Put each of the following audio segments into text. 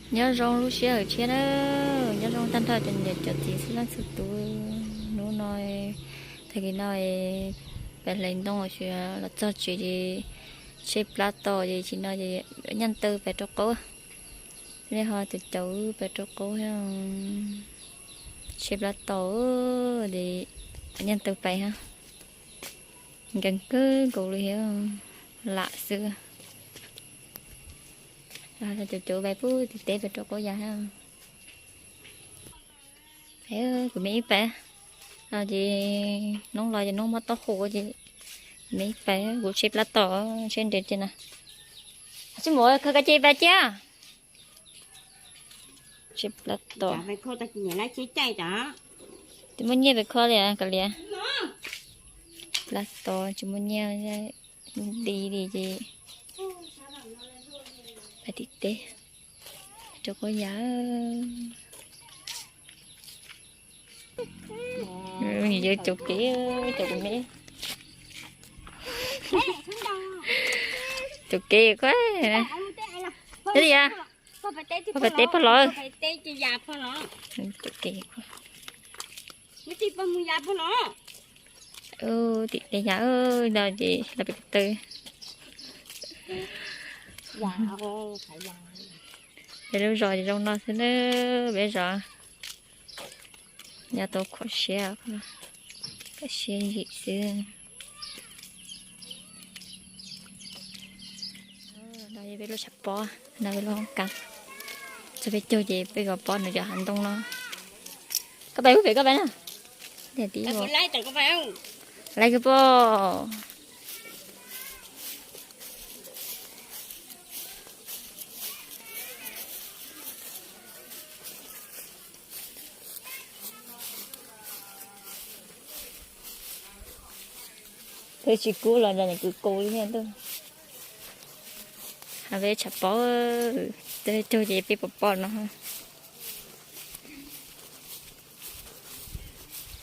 Nyob zoo lub sij hawm tshiab na, nyob zoo tag nrho cov niam cov txiv txhua leej txhua tus. Hnub no, tag kis no peb hle ntoo los txog tsev ces tshem plab tos ces tsis no ces nyaj taw pais rau qaub. Nej ho caum caum pais rau qaub, tshem plab tos ces nyaj taw pais ha. Nkees kawg nkaus li thiab, lam xwb. Caum caum pais pub tim teb pais rau qaub yas thiab. Kuv me ib pais, ces noob los ces noob mob taub hau ces kuv me ib pais kuv tshem plab tos, tshem nres ces na. Tsis mus kho ka ce pais cia. Tshem plab tos. Tsis muaj nyiaj pais kho li kav liam. Plab tos tsis muaj nyiaj, nti li ces pais tim teb rau qaub yas. Nws yuav caum kev, caum kuv me. Caum kev koj. Li a, pog pais teb pog los. Caum kev. Tim teb yas no ces los pem ko taw. Peb lub zos ces zoo no xwb na, peb zos nyob tau khuam siab, khuam siab zim xwb. No yog peb lub tshav pob, no peb lub hoob kas. Txog peb caug ces peb yuav pom nws cov hav ntoo no. Koj pais ub pem koj pais na. Laiv kawg pom. Twb tsis kub los nws kwv kaus li thiab ntuj. Peb tshav pob, txog peb caug ces peb pom pom no.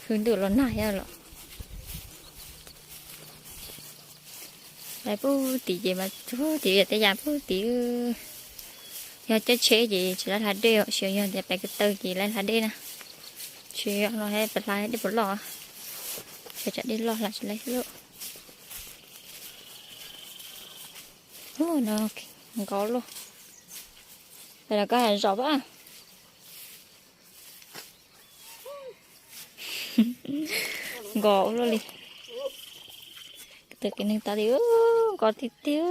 Hwj ntuj los nag thiab los. Laiv pub tim ces mas txog tim tej yam pub tim. Yog caij tsheb ces tsis laib hla dej, tsis yog tias pem ko taw ces laib hla dej na. Tsis no pem hla dej puas loj, tsis tsam dej loj hla tsis laib xwb lauj. Ub no, nkaus luaj. Pem los koj zos pab. Nkaus luaj li. Tus kev neeg tod li, nkaus tiag tiag.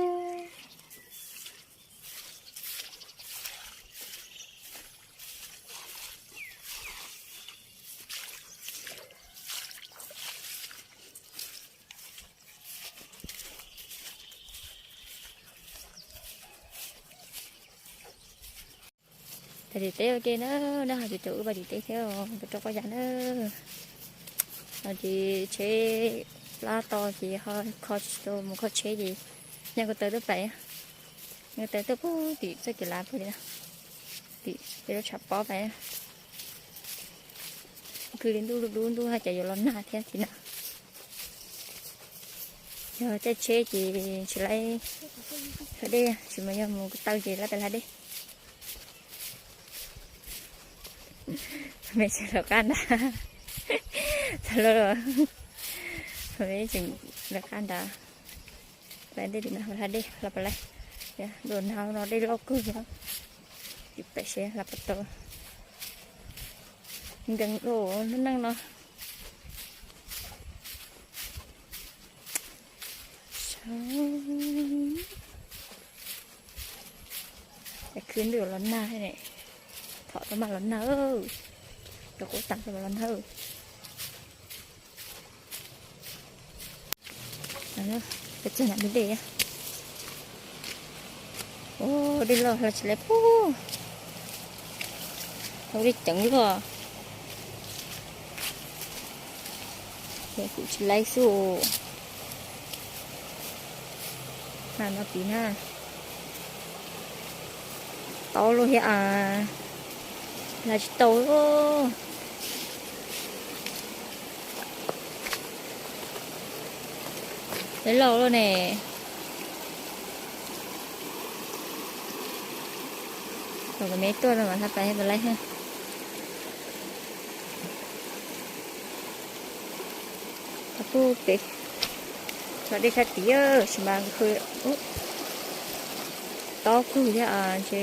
Pais tim teb ua ke na, nej ho caum caum wb pais tim teb thiab, pais rau qaub yas na. No ces tsheb plab to ces ho kho tsis tau, mus kho tsheb ces nyaj ko taw tuaj pais, nyaj ko taw tuaj pug tim txoj kev lav pug li na, tim peb lub tshav pob pais. Khwv li ntuj dub dub ntuj haj cas yuav los nag thiab tim no. Yog caij tsheb ces tsis laib hla dej, tsis mas yog mus ko taw ces laib pais hla dej. Me tseem lawv qab nrad, txog lawm, me tseem lawv qab nrad. Pais dej tim no, hla dej los pais laib. Ntuj nag no dej loj kawg li, tim pem seb hla puas tau. Nkees dua lub neej no. Khwv ntuj los nag thiab ne, thaum tau mas los nag, rau qub tas tau los nag. Peb txog nram dej, dej loj hla tsis laib pug, hauv dej ceev luaj. Kuv tsis laib xwb. Hla no tid na, tau luaj thiab, hla tsis tau. Dej loj luaj ne. Thaum kuv me tuaj no mas hlab pais pais laib thiab. Thaum kuv pem tso dej sab tid, tab sis mas tob kawg thiab, ntshe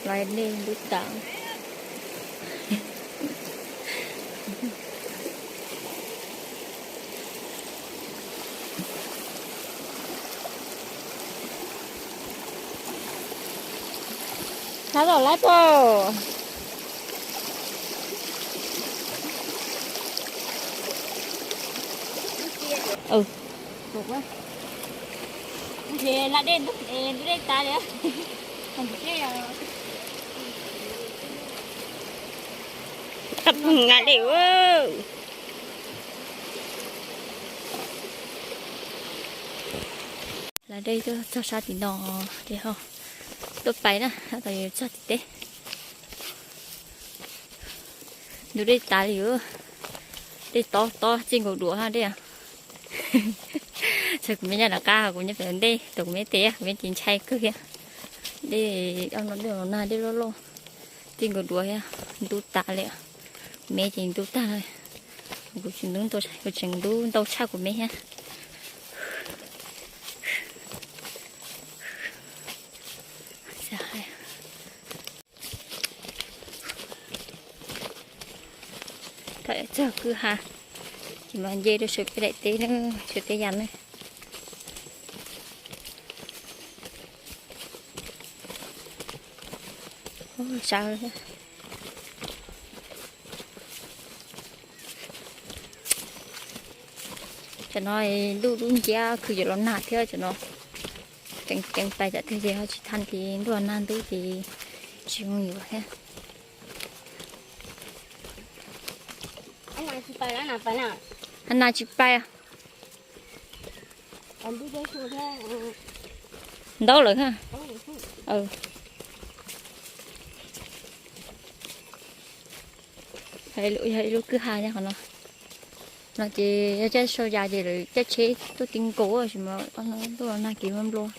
los dej ntub tas. Hlab los laib pob. Qab nqa li. Hlab dej tuaj txog sab tim no ces ho tuaj pais na, tab tom yuav txog tim teb. Ntub dej tas li, dej tob tob txij nkaus duav ha dej. Txog kuv me nyab nram qab, kuv nyab pem ntej, thaum kuv me tes kuv me ces ntshai kawg thiab. Dej, dej los nag dej loj loj txij nkaus duav thiab, ntub tas li. Kuv me ces ntub tag, kuv tseem ntub ntau tshaj kuv me thiab. Thaum txog kwj ha ces mam nce rau saum peb daim teb na, saum tej yam na. Sab Cov no ntuj dub nciab khwv yuav los nag thiab cov no. Ceev ceev pais tsam twg ces ho tsis tha ces ntuj los nag ntub ces tsis zoo yuav thiab. Nas tsis pais. Ntaub lawm ha. Yog ib lub kwj ha nyob qhov no. No ces yog caij sau yas ces lawv caij tsheb tuaj ti nkaus, tab sis mas ntuj los nag kev nplua,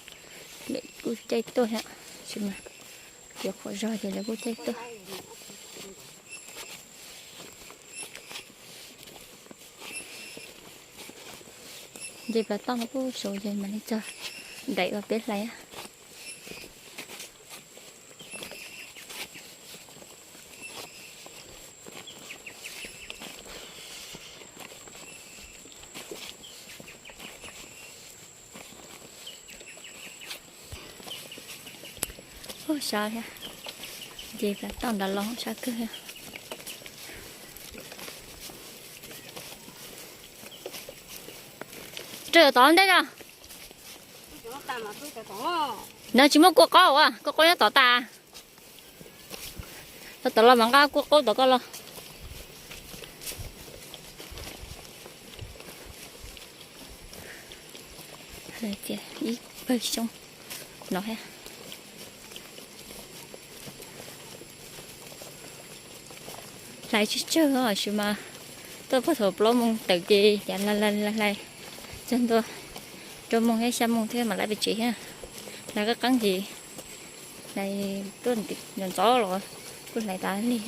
lawv kuj caij tuaj thiab, tab sis mas yuav qhuav zog ces lawv kuj caij tuaj. Nce plaws toj no kuj saud ces mam li txog daim uas peb hlais. Ub, sab thiab, nce plaws toj nrad los sab kawg thiab. Raws tod ntej os. No tsis muaj kua qaub as, kua qaub nyob tod tas. Tod los mas nqa kua qaub tod koj los. Ib pawg xyoob no thiab. Hlais tsawg tsawg tab sis mas tuaj puag thaum plaub moos tawm ces cav hlais hlais hlais txog ntua rau moos thiab xya moos thiab mam li pem tsev thiab. Hlais qab qeeb ces hlais tuaj ntxov ntxov los kuj hlais tas li.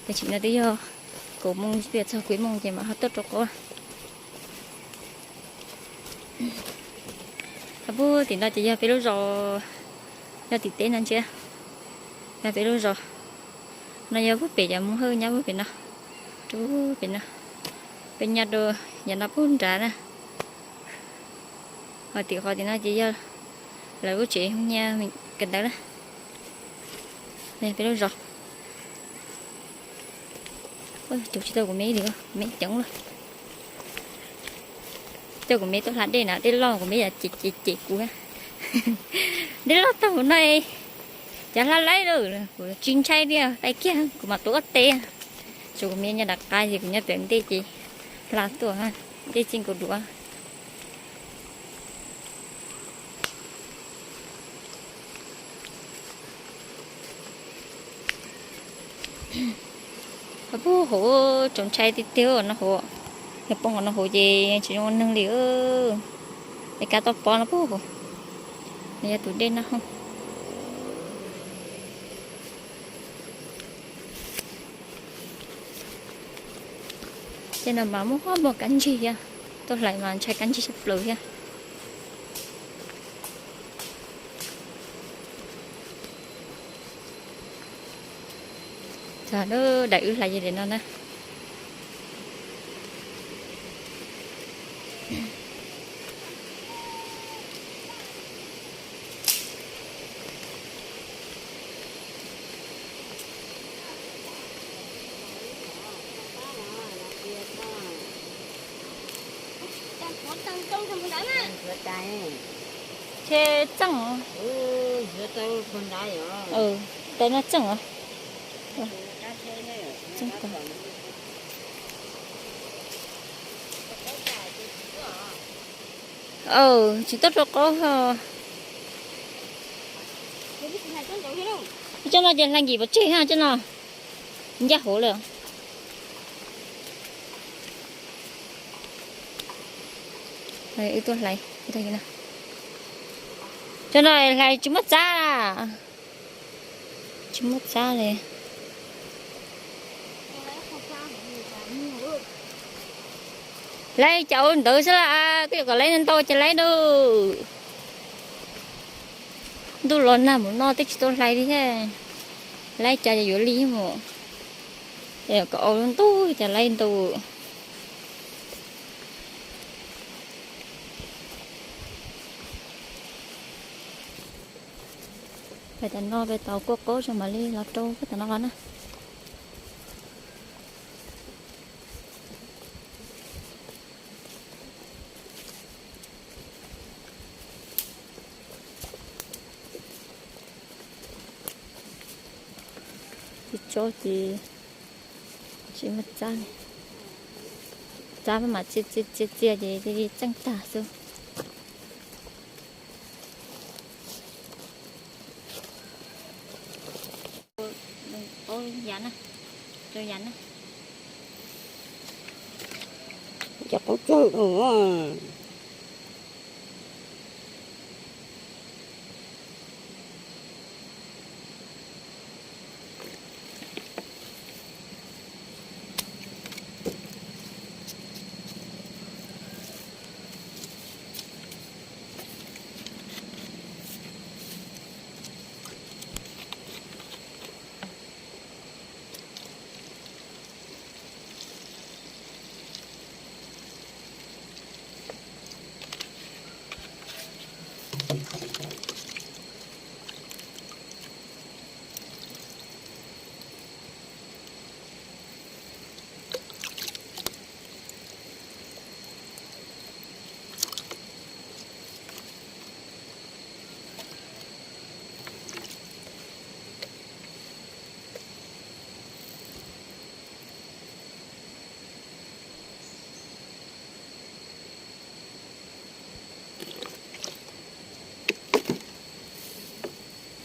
Tam sim no twb yog kaum moos twb yuav txog kaum ib moos ces mam ho tuaj rau qab. Puag tim no ces yog peb lub zos, yog tim teb no ntsia, yog peb lub zos. No yog puag pem cov Hmoob Hawj nyob puag pem no, rau puag pem no, peb nyob rau yav no puag nrad na. Ho tim qhov tim no ces yog lawv lub tsev hoo nyiaj kawm ntawv na. Peb lub zos. Cov tsis tau kuv me li, kuv me ceev lawm. Coj kuv me tuaj hla dej na, dej loj kuv me yam cem cem cem kuv. Dej loj tag no, cov hla laib lawm, kuv tsis ntshai li, pais kiag kuv mam tuav ob teg. Tsuas kuv me nyob nram qab ces kuv nyob pem ntej ces hla tuaj, dej txij nkaus duav. Puag hauv tsaus ntshai tiag tiag no hauv, yog poob hauv no hauv ces tsis zoo ua neeg li. Es kab toj pob no puag hauv, no yog tus dej no hauv. Tej no mas muaj muaj kab ntsig thiab, tuaj hlais mas ntshai kab ntsig tshaj plaws thiab. Daim wb hlais yog daim no na. Txeej, tais no txeej os. Tsis tau rau qaub ho. Cov no ces hlais nkim pov tseg ha, cov no ncaj hauv lawm. Wb tuaj hlais, cov no hlais tsis muaj txab, tsis muaj txab li. Laib cov ntawd xwb las, koj yuav kom laib ntau ces laib nawb. Ntuj los nag mus no twb tsis tau hlais li thiab. Laib cov ces yuav li mus, kom au lub ntuj ces laib ntau. Pais tas no pais tau kuaj qaub tso mam li los rau pais tas no los na. Tsis tso ces tsis muaj txab li. Txab mas txia txia txia ces txeej tag xwb. Cov qaub tsaug.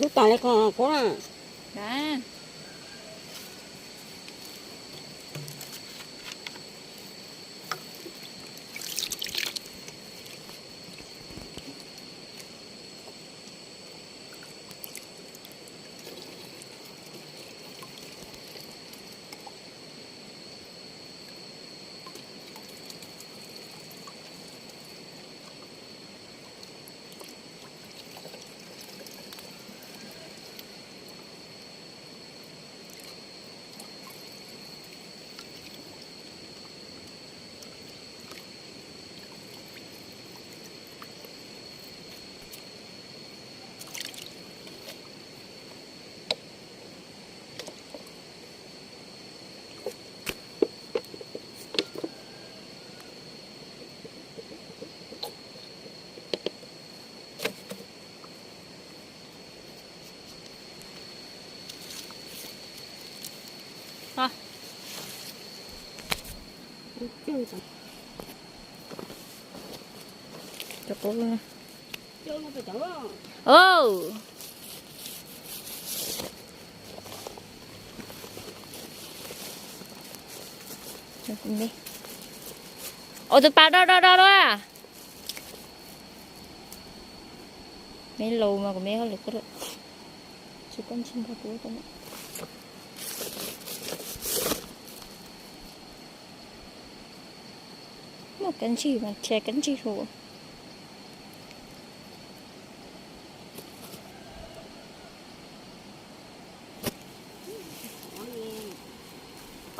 Lub tas li qhov qub na. Ua tus pas do do do do. Me laus mas kuv me hauj lwm kawg lawm. Tsis koj ntsis nrog kuv. Kab ntsig mas rhiav kab ntsig hu.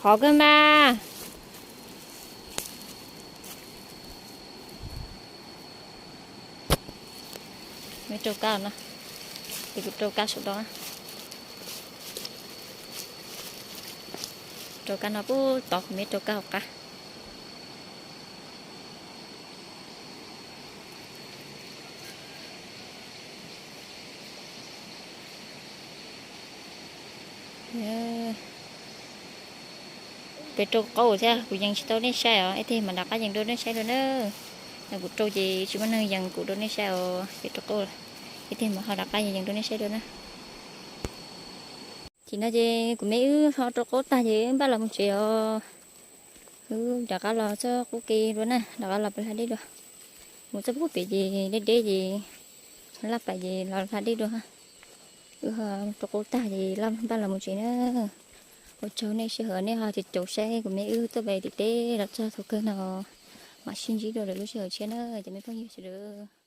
Khov kawg mas. Meb rau kab no, ces kuv rau kab saum no. Rau kab no puag tod, kuv meb rau kab hauv qab. Peb rau qaub thiab, kuv yees tsis tau nej saib os, ib teg mam rov qab yees rau nej saib dua na. Yog kuv rau ces tsis muaj neeg yees kuv rau nej saib os, peb rau qaub. Ib teg mam ho rov qab yees rau nej saib dua na. Ces no ces kuv me wb ho rau qaub tag ces wb npaj los mus tsev os. Wb rov qab los txoj qub ke dua na, rov qab los pem hla dej dua. Mus txoj qub pem ces deb deb ces laj pais ces los hla dej dua. Wb ho rau qaub tag ces npaj los mus tsev na. Ua tsaug nej sij hawm nej ho caum caum saib kuv me wb tuaj pem tim teb los txog thaum kawg no. Mam sib ntsib dua lwm lub sij hawm tshiab na cov me phooj ywg sawv daws.